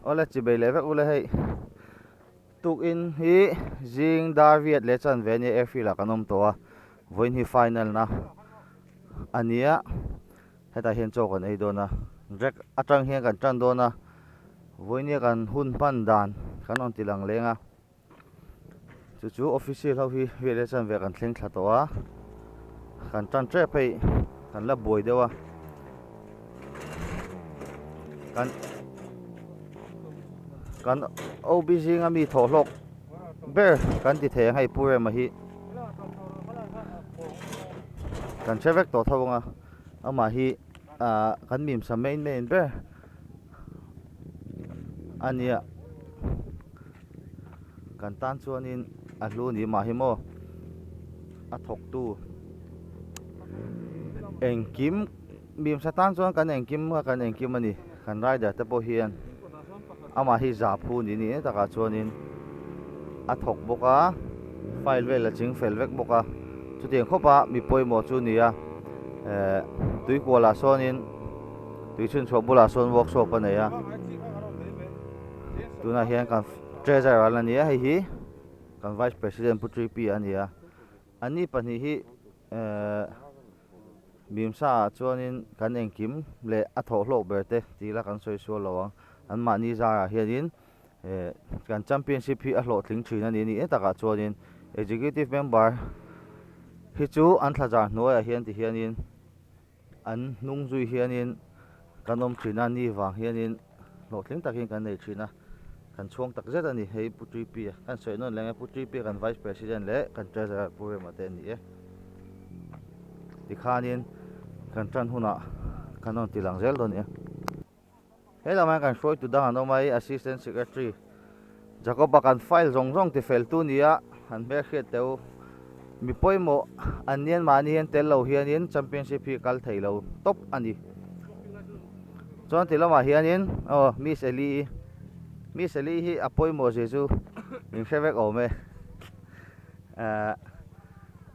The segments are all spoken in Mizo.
Awle chibei leh vek ule hei tukin hi zing dar riat leh chan ve ania airfield ah kan awm tawh a vawiin hi final na ania hetah hian chaw kan ei dawn a jack atang hian kan tan dawn a vawiin hi kan hun hman dan kan rawn ti lang leng a chu chu official ho hi riat leh chan ve kan thleng thla tawh a kan tan tep hei kan la buai deuh a kan kan OB zinga mi thawh hlawk ber kan ti thei ang hei Pu Rema hi kan hre vek tawh tho ang a amah hi ah kan mimsa main main ber a nia kan tan chuanin a hlu ni mah hi maw a thawktu engkim mimsa tan chuan kan engkim a kan engkim a ni kan rider te pawh hian amah hi zah phu ni ni takah chuanin a thawk bawk a file vel a ching fel vek bawk a chutiang khawpa mi pawimawh chu a ni a ehh tuikual ah sawnin tui chhunchhuah bulah sawn workshop a nei a tunah hian kan treasurer a la ni a hei hi kan vice president pu Tripi a ni a ani pahnih hi ehh mimsa ah chuanin kan engkim leh a thawh hlawk ber te tih ila kan sawi sual lo ang an mahni zarah hianin ehh kan championship hi a hlawhtling thin a ni a nih e takah chuanin executive member hi chu an thla zar hnuaiah hian ti hianin. An hnung zui hianin kan awm thin a, ni vang hianin hlawhtling takin kan nei thin a, kan chhuang tak zet a ni. Hei Pu Tripi a, kan sawi nawn leng e, Pu Tripi a kan Vice President leh kan Treasurer Pu Rema te an ni e. Tikhanin kan tan hunah kan rawn ti lang zel dawn nia. He lamah hian kan hruaitu dang an awm a, hei Assistant Secretary Jacob-a kan file zawng zawng ti fel tu nia an hmel hriat teh u. Mi pawimawh an nian mahni hian tel lo hianin championship hi kal thei lo tawp a ni. Chuan ti lamah hianin aw Miss Eli-i Miss Eli hi a pawimawh zia chu min hre vek awm e. Ahh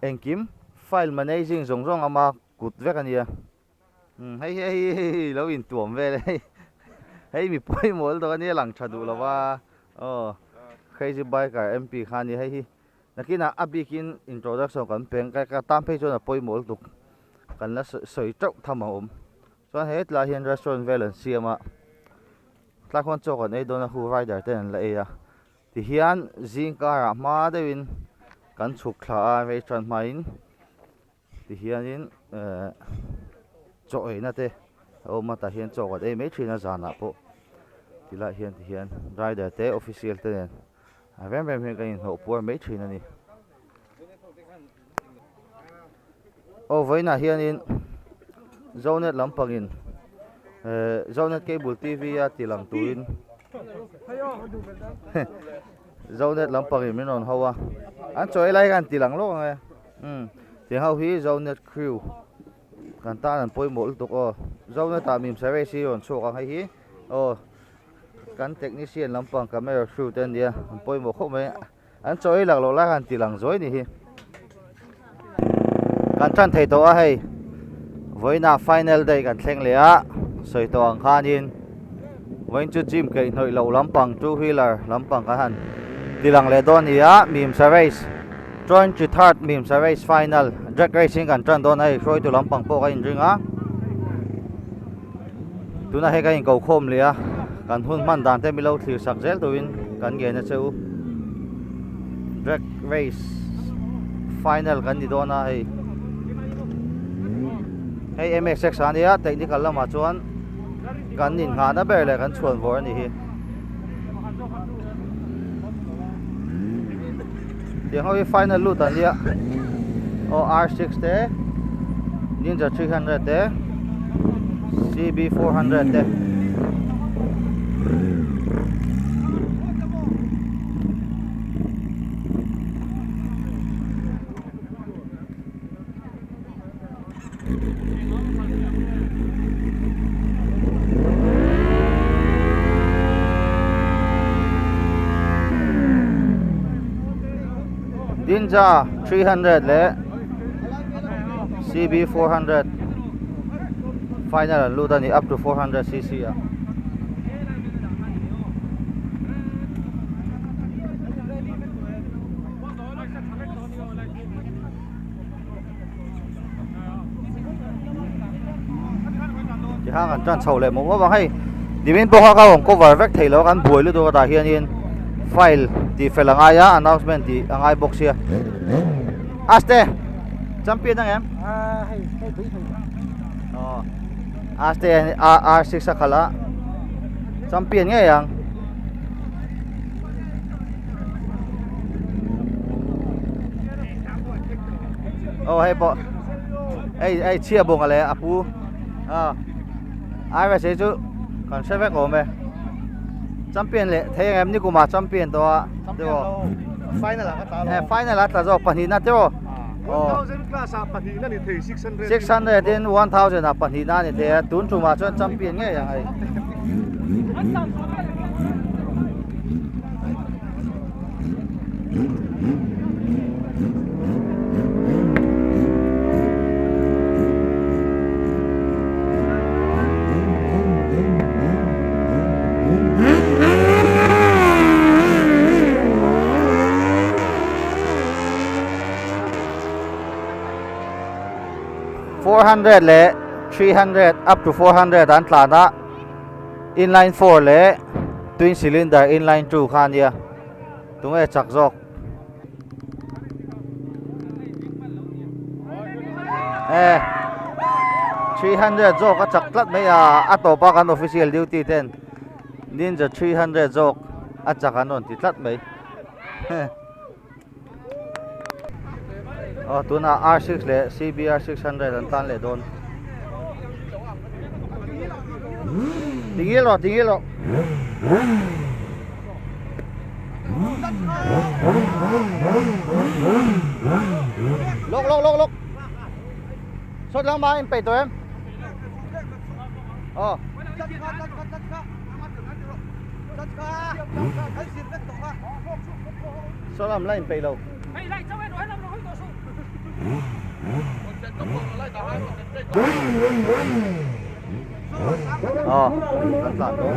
engkim file managing zawng zawng ama kut vek a nia. Hei hi hei hei lo intuam vel e hei hei mi pawimawh lutuk ania lang tha duh lova aw crazy biker M_P kha ania hei hi nakinah a bikin introduction kan pe ang ka tan phei chuan a pawimawh lutuk kan la sawi teuh tham a awm chuan he tlaiah hian restaurant vel an siam a tlai khuan chaw kan ei dawn a hu rider ten an la ei a tihian zing karah hma deuhin kan chhuk thla a restaurant hmain. Tihianin ehh chaw eina te a awm a tah hian chaw kan ei mai thin a zanah pawh tilaiah hian tihian rider te official te nen a rem rem hian kan inhnawh puar mai thin a ni. Aw vawiinah hianin Zonet lampangin ehh Zonet cable T V a ti lang turin Zonet lampangin min rawn ho a an chaw ei lai khan ti lang lawk ang e. Umm tiang ho hi Zonet crew kan tan an pawimawh lutuk aw Zonet ah mim service hi rawn chhuak ang hei hi aw kan technician lampang camera crew te ania an pawimawh khawp mai an chaw ei lak loh lai khan ti lang zuai ni hi kan tan thei tawh a hei vawiinah final day kan thleng leh a sawi tawh ang khanin vawiin chu gym keih hnawih loh lampang two wheeler lampang kan han ti lang leh dawn a ni a mim service. 23rd Mimsa race final drag racing kan tan dawn a hei hruaitu lampang pawh ka inring a tunah hei ka inko khawm leh a kan hun hman dan te milo thlir sak zel turin kan ngen a che u drag race final kan ni dawn a hei hei mxx a nia technical lamah chuan kan inngahna ber leh kan chhuan vawr a ni hi. Tiang ho hi final lut an nia aw R6 te Ninja 300 te CB400 te Ninja 300 leh CB 400 final an lut a ni up to 400 cc ah. Tikhan kan tan chho leh mawp mawp ang hei nimin pawh kha ka rawn cover vek thei lo a kan buai lutuk a tah hianin file tih fel a ngai a announcement tih a ngai bawk sia Aste champion ang em aw Aste R6 a khalh a champion ngei ang. Aw hei pawh hei hei chhia bawng a leh a pu a ai chu kan hre vek awm e champion leh thei ang em nikum ah champion tawh a tiraw final ah ka tla eh final ah tla zawk pahnihna tiraw 1000 class ah pahnihna ni thei 600 600 in 1000 ah pahnihna ni thei a tun tum ah chuan champion ngei ang hei. 400 leh 300 up to 400 an tlan a inline 4 leh twin cylinder inline 2 kha ania tunge chak zawk e 300 zawk a chak tlat mai a a tawp a kan official duty ten ninja 300 zawk a chak an rawn ti tlat mai Aw tunah R6 leh CBR 600 an tan leh dawn. Tingil rawh tingil rawh. Lok lok lok lok. Sawt lang ma in peih tawh em? Aw. Saw lam la inpeih lo. Aw kan tlan dawn.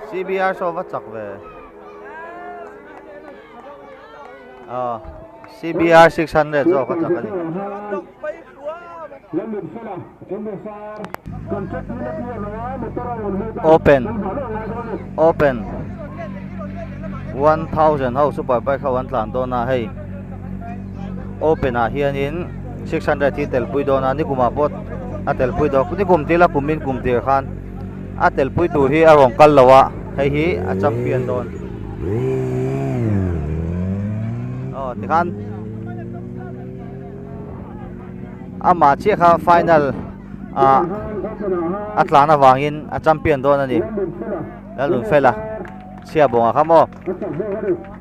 CBR saw va chak ve aw CBR 600 zawk a chak a ni. Open open 1000 ho super bike ho an tlan dawn a hei open ah hianin 600 hi telpui dawn a nikum ah pawh a telpui dawn nikum tila kumin kum tir khan a telpui tur hi a rawn kal lo a hei hi a champion dawn aw tikhan amah chiah kha final ah a tlan avangin a champion dawn a ni Lalnunfela chhia bawngah kha maw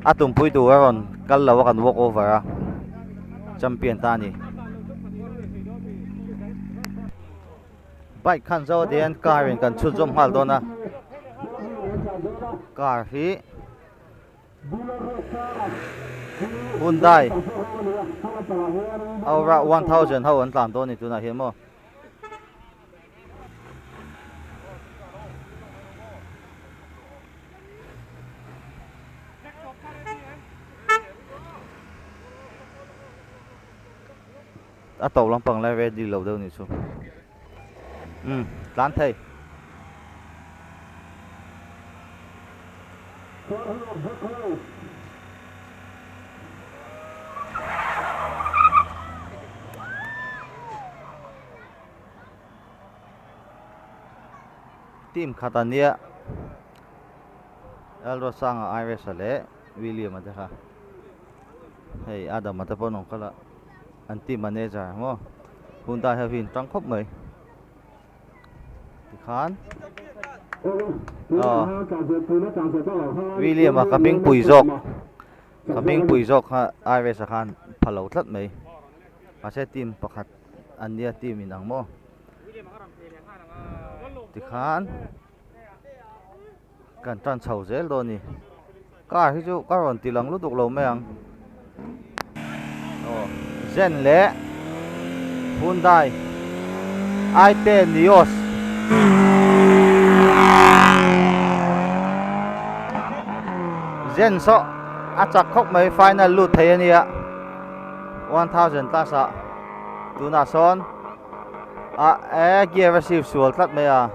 a tumpui tur a rawn kal lo a kan walk over a champion ta a ni. Bike khan zo a tihian car in kan chhut zawm nghal dawn a car hi Hyundai Aura 1000 ho an tlan dawn a ni tunah hian maw. A to lampang lai ready lo deuh nih chu umm tlan thei. Team khat a nia Lalruatsanga Iris-a leh William-a te kha hei Adam-a te pawh an awm kal a an team manager maw Hyundai ho hi an tang khawp mai tikhan aw William-a ka hming pui zawk ka hming pui zawk kha Iris-a khan pha lo tlat mai mahse team pakhat an nia team in ang maw tikhan kan tan chho zel dawn a ni car hi chu ka rawn ti lang lutuk lo mai ang aw zen leh. Hyundai i10 Nios Zen saw a chak khawp mai final lut thei a nia 1000 class ah tunah sawn a e gear a shift sual tlat mai a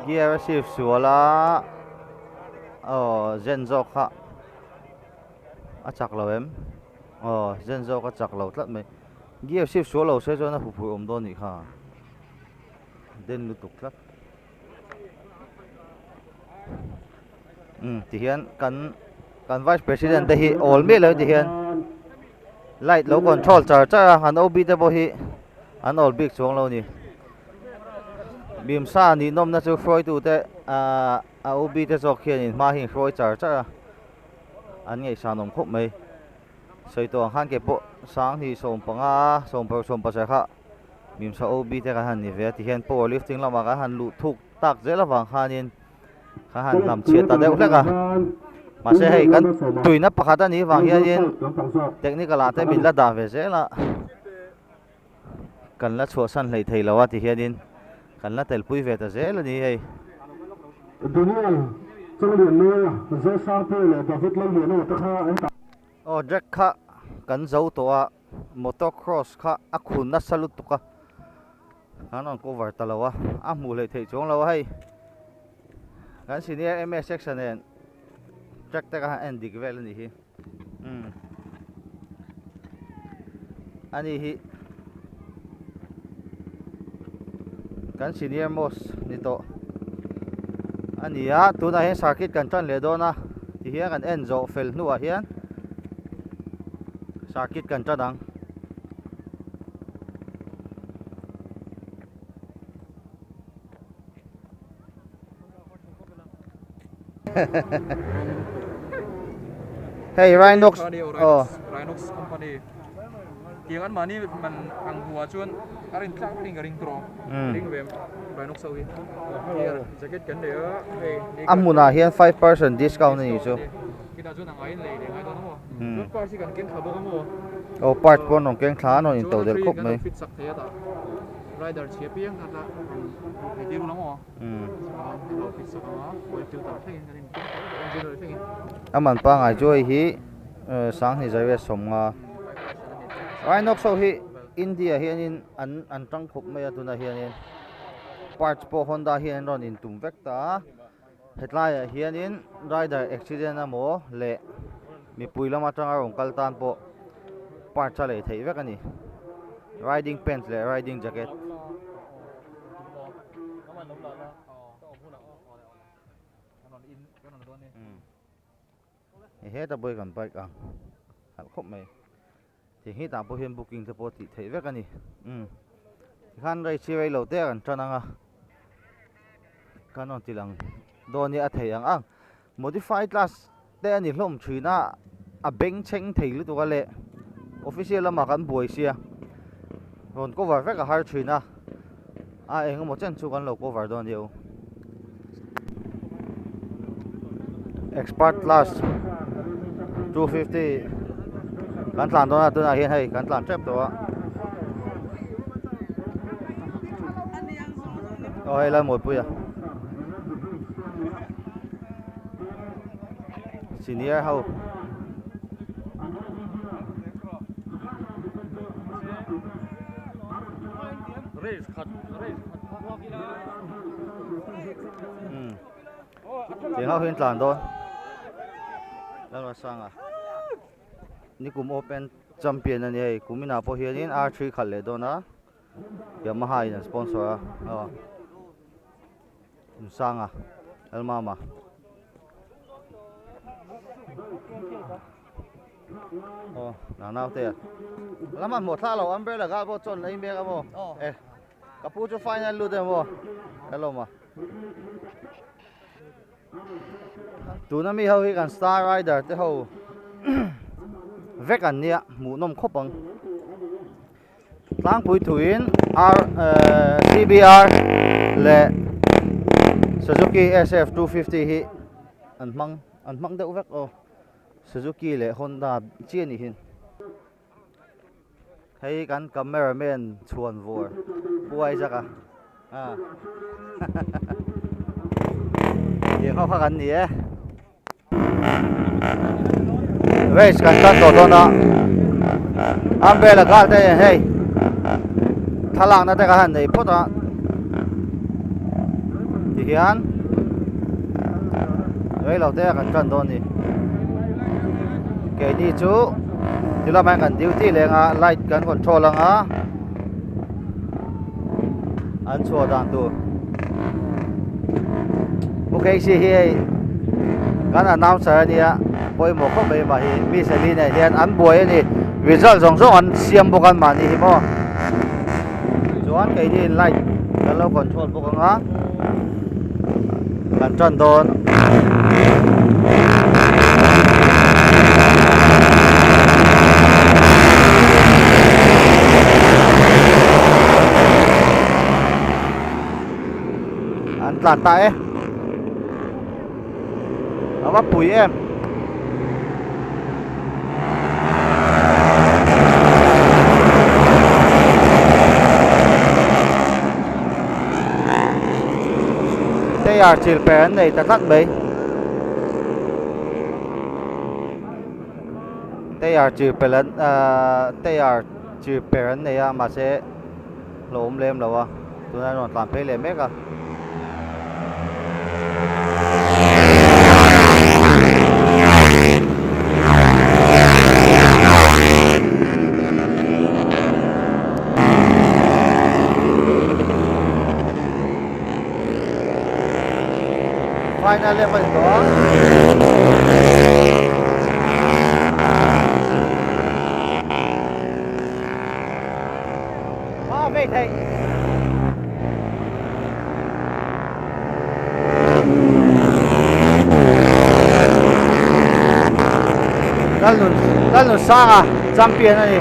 gear a shift sual a aw zen zawk kha a chak lo em aw zen zawk a chak lo tlat mai gear shift sual lo se chuan a huphurh awm dawn nih kha den lutuk tlat umm ti hian kan kan vice president te hi awl miah lo ti hian light lo control char char a an OB te pawh hi an awl bik chuang lo a ni mimsa ninawmna chu hruaitu te ahh a OB te zawk hian in hma hi an hruai char char a an ngaihsan awm khawp mai sawi tawh ang khan ke pawh sanghnih sawmpanga sawmparuk sawmpasarih kha mimsa OB te kan han ni ve a ti hian power lifting lamah kan han luh thuk tak zel avang khanin kan han hnam chhiat ta deuh hlek a mahse hei kan tuina pakhat a nih vang hianin technical ah te min la dah ve zel a kan la chhuahsan hleih thei lo a ti hianin kan la telpui ve ta zel a ni hei. Aw Jack kha kan zo tawh a motor cross kha a khun nasa lutuk a kan rawn cover ta lo a a hmuh hleih theih chuang lo a hei kan senior M_S section nen track te kha en dik vel a nih hi umm ani hi kan senior most ni tawh a ni a tunah hian circuit kan tan leh dawn a tihian kan en zawh fel hnuah hian circuit kan tan ang. Hei Rhinox aw Rhinox company tiang an mahni man ang hua chuan a rin tlak ring a ring tawh ring ve Rhinox ho hi jacket kan nei a hei a hmunah hian 5% discount a ni chu kitah chuan a ngaiin lei leh ngai dawn a maw chuan parts hi kan keng thla bawk a maw aw part pawh an rawn keng thla an rawn in to del khawp mai fit sak thei a tah rider chhia piang kha thei tir ula maw A man pangngai chu hei hi sanghnih zariat sawmnga Rhinox ho hi India hianin an an tang khawp mai a tunah hianin parts pawh Honda hian an rawn intum vek ta a hetlaiah hianin rider accident emaw leh mipui lam atanga rawn kal tan pawh parts a lei theih vek a ni riding pants leh riding jacket. Heta pawh hi kan bike ang hlauh khawp mai ti hetah pawh hian booking te pawh tih theih vek a ni umm tikhan rei chi rei lo te a kan tan ang a kan rawn ti lang dawn hi a thei ang ang modify class te a ni hlawm thin a a bengchheng thei lutuk a leh official lamah kan buai sia rawn cover vek a har thin a a eng emaw chen chu kan lo cover dawn aniau expert class 250 kan tlan dawn a tunah hian hei kan tlan tep tawh a aw hei Lalmuanpuia. Senior ho Tiang ho hian tlan dawn Lalrasanga Nikum open champion a ni hei kum inah pawh hianin R3 khalh leh dawn a Yamaha in an sponsor a aw. Sanga Lalmama aw nang nau te lama hmuh thla lo umbrella gal pawh chuan ei mek a maw e ka pu chu final lut em aw hello ma tuna mi ho hi kan star rider te ho vek an nia hmuh nawm khawp ang. Tlangpui thuin R eh CBR leh Suzuki SF 250 hi an hmang an hmang deuh vek aw Suzuki leh Honda chi a nih hi. Hei kan cameraman chhuan vawr Pu Isaac a ah tiang ho kha kan ni e. Race kan tan tawh dawn a umbrella gal te hei thlalakna te ka han nei phawt a tihian reilo te a kan tan dawn a ni keini chu ti lamah hian kan duty leng a light kan control ang a an chhuah dan tur Pu KC hi hei kan announcer a nia pawimawh khawp mai mah hi Miss Eli nen hian an buai a ni result zawng zawng an siam bawk an mahni hi maw chuan keini light kan lo control bawk ang a kan tan dawn. An tlan ta e a va pui em Tayar chil per an nei ta tlat mai Tayar chil pel an ahh tayar chil per an nei a mahse hlauhawm lem lo a tunah an rawn tlan phei leh mek a. Final lap a ni tawh a. Hma vei theih. Lalnun Lalnun Sanga champion a ni.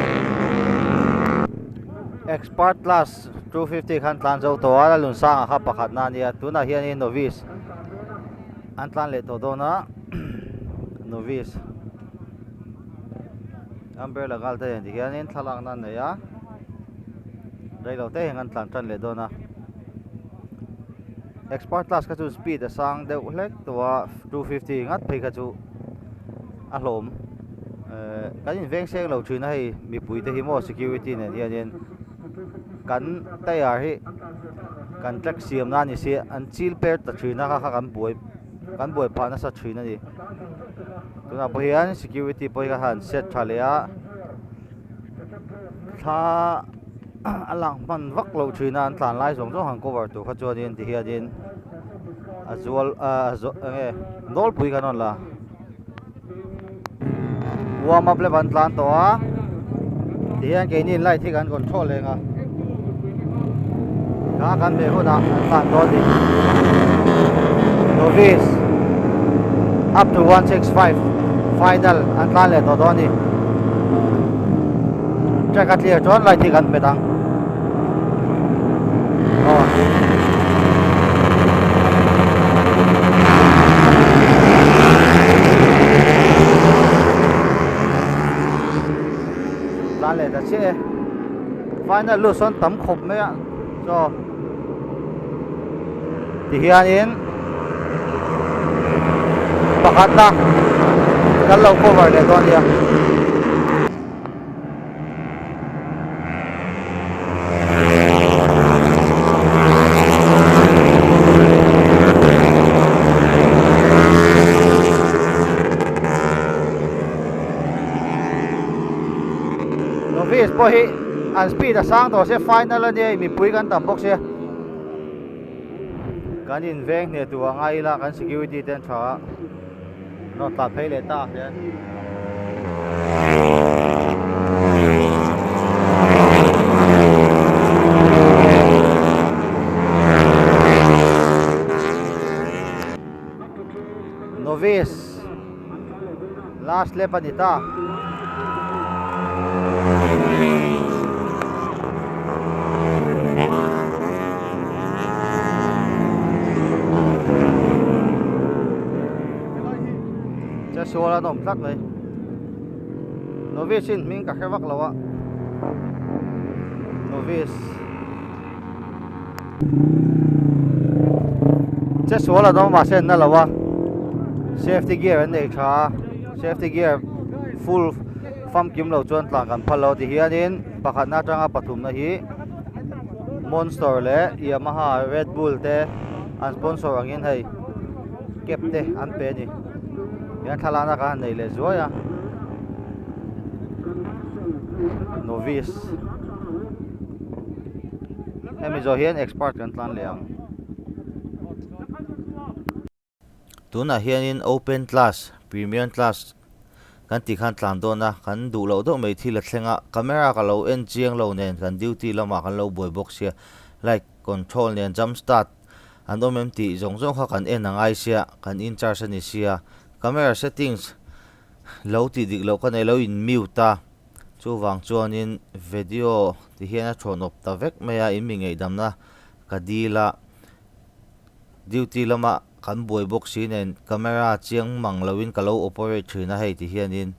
Expert class 250 khan tlan zo tawh a Lalnun Sanga kha pakhatna a nia tunah hianin novice an tlan leh tawh dawn a novice. Umbrella gal te nen tihianin thlalakna an nei a reilote hian an tlan tan leh dawn a expert class kha chu speed a sang deuh hlek tawh a 250 ngat phei kha chu a hlawm ehh kan inveng seng lo thin a hei mipui te hi maw security nen hianin kan tyre hi kan track siam na ni si an chil per ta thin a kha kha kan buai kan buai phah nasa thin a ni. Tunah pawh hian security pawh hi ka han set tha leh a thla a lang hman vak loh thin a an tlan lai zawng zawng han cover tur kha chuanin ti hianin a zual ah eng nge nawlpui kan rawn la warm up lep an tlan tawh a ti hian keini in light hi kan control leng a kha kan hmeh hunah an tlan dawn a ni novice up to 165 final an tlan leh tawh dawn a ni track a clear chuan light hi kan hmet ang aw. Tlan leh ta chiah e final lu sawn tam khawp mai a chaw ti hianin pakhatna kan lo cover leh dawn nia. Novice pawh hi an speed a sang tawh sia final a nia mipui kan tam bawk sia kan in veng hneh tur a ngai ila kan security te an tha a rawn tlan phei leh ta hian. Novice Last lap a ni ta. Che sual an awm tlat mai. Novice in hming ka hre vak lo a. Novice Che sual an awm mahse an na lo a safety gear an nei tha a safety gear full famkim lo chuan tlan kan phal lo ti hianin pakhatna atanga pathumna hi Monster leh Yamaha Red Bull te an sponsor angin hei cap te an pe a ni hian thlalakna kha an nei leh zuai a novice hemi zawh hian expert kan tlan leh ang. Tunah hianin open class premium class kan tih khan tlan dawn a kan duh loh deuh mai thil a thleng a camera ka lo en chiang lo nen kan duty lamah kan lo buai bawk sia light control nen jump start an awm em tih zawng zawng kha kan en a ngai sia kan in charge a ni sia camera settings lo tih dik loh ka nei lo in mute a chuvang chuanin video ti hian a thawn awp ta vek mai a in mi ngaihdamna ka dil a duty lama kan buai bawk si nen camera chiang mang loin ka lo operate thin a hei ti hianin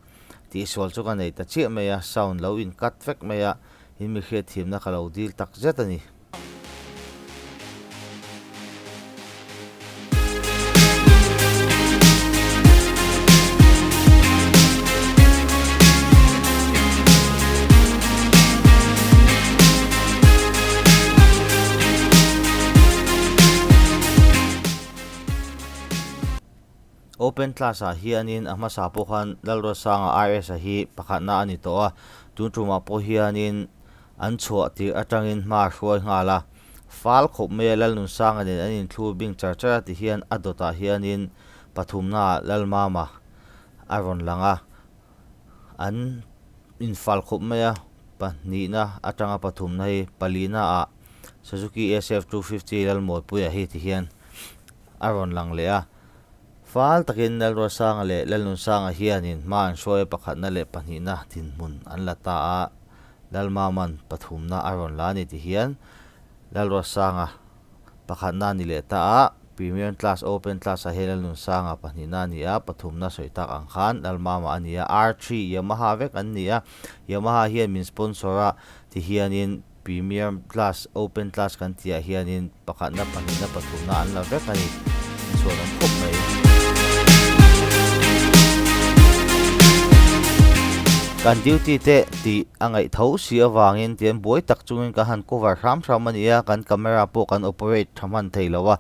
tihsual chu ka nei ta chiah mai a sound lo in cut vek mai a in mi hriatthiamna ka lo dil tak zet a ni. Open class ah hianin a hmasa pawh khan Lalruatsanga RS a hi pakhatna a ni tawh a, tun tumah pawh hianin an chhuah tirh atangin hma a hruai nghal a, fal khawp mai a Lalnunsanga nen an inthlur bing char char a ti hian a dawtah hianin pathumnaah Lalmama a rawn lang a, an infal khawp mai a, pahnihna atanga pathumna hi palina ah Suzuki SF 250 Lalmualpuia hi ti hian a rawn lang leh a. Fal takin Lalruasanga leh Lalnunsanga hianin hma an hruai a pakhatna leh pahnihna dinhmun an la ta a, Lalmaman pathumna a rawn la a ni ti hian Lalruasanga pakhatna a ni leh ta a, Premium Class Open Class ah hian Lalnunsanga pahnihna a ni a, pathumna sawi tak ang khan Lalmama a ni a, R3 Yamaha vek an ni a, Yamaha hian min sponsor a ti hianin Premium class, open class kan tih ah hianin pakhatna, pahnihna, pathumna an la vek a ni. Inchhuan awm khawp mai. Kan duty te tih a ngaih tho si avangin tian buai tak chungin kan han cover hram hram a ni a, kan camera pawh kan operate tha hman thei lo a,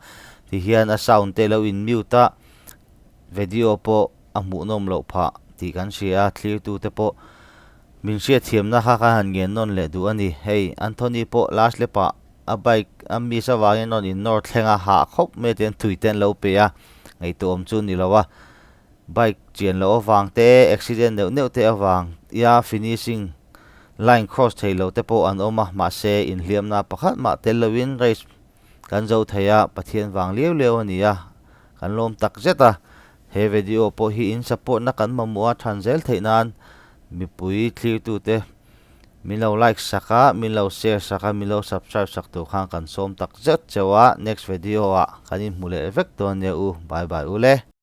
tihian a sound te lo in mute a, video pawh a hmuhnawm loh phah tih kan hria a, thlirtu te pawh Min hriatthiamna kha ka han ngen nawn leh duh a ni. Hei, Anthony pawh last lap ah a bike a miss avangin rawn in nawr thleng a, hah khawp mai tiin tui te an lo pe a, ngaihtuah awm chu ni lo a. Bike chian loh avang te, accident neuh neuh te avang ia finishing line cross thei lo te pawh an awm a, mahse inhliamna pakhat mah tel loin race kan zo thei a, Pathian vang liau liau a ni a, kan lawm tak zet a. He video pawh hi in support na kan mamawh a than zel theih nan mipui thlirtute min lo like sak a, min lo share sak a, min lo subscribe sak tur khan kan sawm tak zet cheu a, next video ah kan inhmu leh vek dawn nia u, bye bye ule.